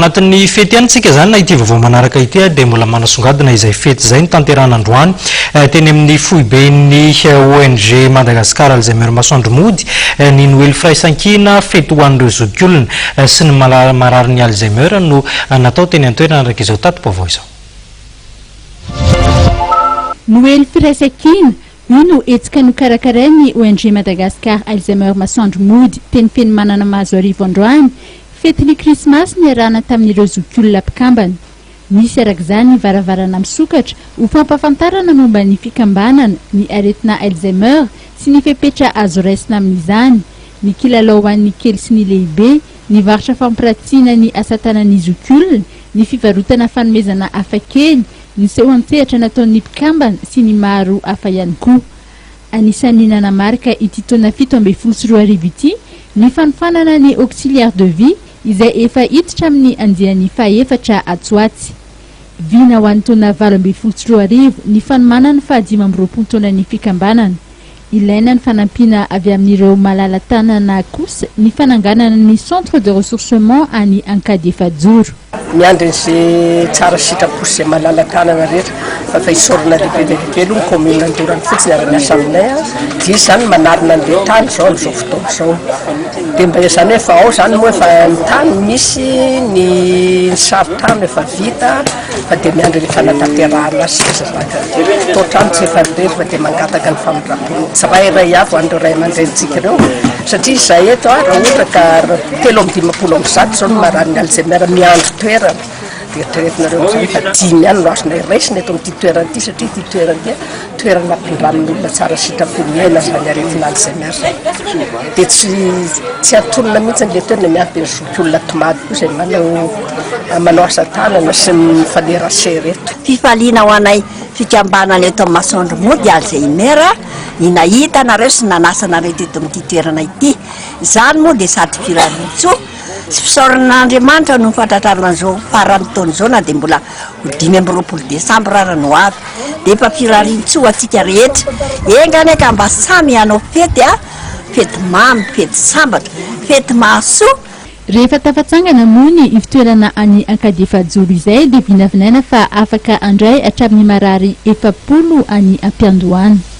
anatin'ny fety ihany tsika izany na ity vaovao manaraka ity dia mbola manasongadina izay fety izay notanterahana androany teny amin'ny foiben'ny ONG Madagascar Alzheimer Masoandro Mody ny Noely Firaisankina, fety ho an'ireo zokiolona sy ny mararin'ny Alzheimer no natao teny an-toerana araka izao tati-baovao izao. Noely Firaisankina, Io no hetsika nokarakarain'ny ONG Madagascar Alzheimer Masoandro Mody teny Fenomanana Mahazoarivo androany, fetin'ny krismasy niarahana tamin'ireo zokiolona mpikambana. Nisy araka izany ny varavarana misokatra ho fampahafantarana momba ny fikambanana, ny aretina Alzheimer sy ny fepetra azo raisina amin'izany, ny kilalao ho an'ny kely sy ny lehibe, ny varotra fampiratsiana ny asa tanan'ny zokiolona, ny fivarotana fanomezana hafakely, Ny seho an-tsehatra nataon'ny mpikambana sy ny maro hafa ihany koa. Anisan'ny nanamarika ity taona 2017 ity ny fanofanana ny auxiliaire de vie izay efa hiditra amin'ny andiany fahefatra atsy ho atsy. Vina ho an'ny taona 2018 ny fanomanana ny faha-25 taonan'ny fikambanana. Ilaina ny fanampiana avy amin'ireo malala-tanana kosa ny fananganana ny centre de ressourcement any Ankadiefajoro. Miandry an'izay tsara sitrapo sy izay malala-tanana rehetra fa fa isaorana lehibe dia lehibe aloha ny commune Andoranfotsy niara-miasa aminay a, dia izy izany manarina an'ilay tany izao amin'izao fotoana izao, dia mba izany hoe efa ao izany moa efa ny tany misy, ny sary tany efa vita fa dia miandry ilay fanatanterahana azy sisa izany ka toa-trano tsy efa irery fa dia mangataka ny famindram-pon'ny tsirairay avy ho an'ireo ray aman-drenintsika ireo satria izahay eto a raha ohatra ka 153 izao no mararin'ny Alzheimer miandry toerana dia eritreretinareo amin'izany fa dimy ihany no azonay raisina eto amin'ity toerana ity satria ity toerana ity toerana ampindramin'ny olona tsara sitrapo miaina izany aretina Alzheimer izany dia tsy tsy antonona mihitsy ilay toerana miampy ny zokiolona tomady koa izay manao manao asa tanana sy mifanerasera eto. Fifaliana ho anay fikambanana eto amin'ny Masoandro Mody Alzheimer ny nahita anareo sy nanasa anareo teto amin'ity toerana ity. Izany moa dia sady firariantsoa sy fisaorana an'Andriamanitra noho ny fahatratrarana an'izao faran'ny taona izao na dia mbola ho 25 desambra ara no avy. Dia efa firariantsoa ho antsika rehetra. Enga anie ka mba samy hanao fety a! Fety mamy, fety sambatra, fety mahasoa. Rehefa tafatsangana moa ny ivontoerana any Ankadiefajoro izay dia vinavinaina fa afaka handray hatramin'ny marary 40 any am-piandohana.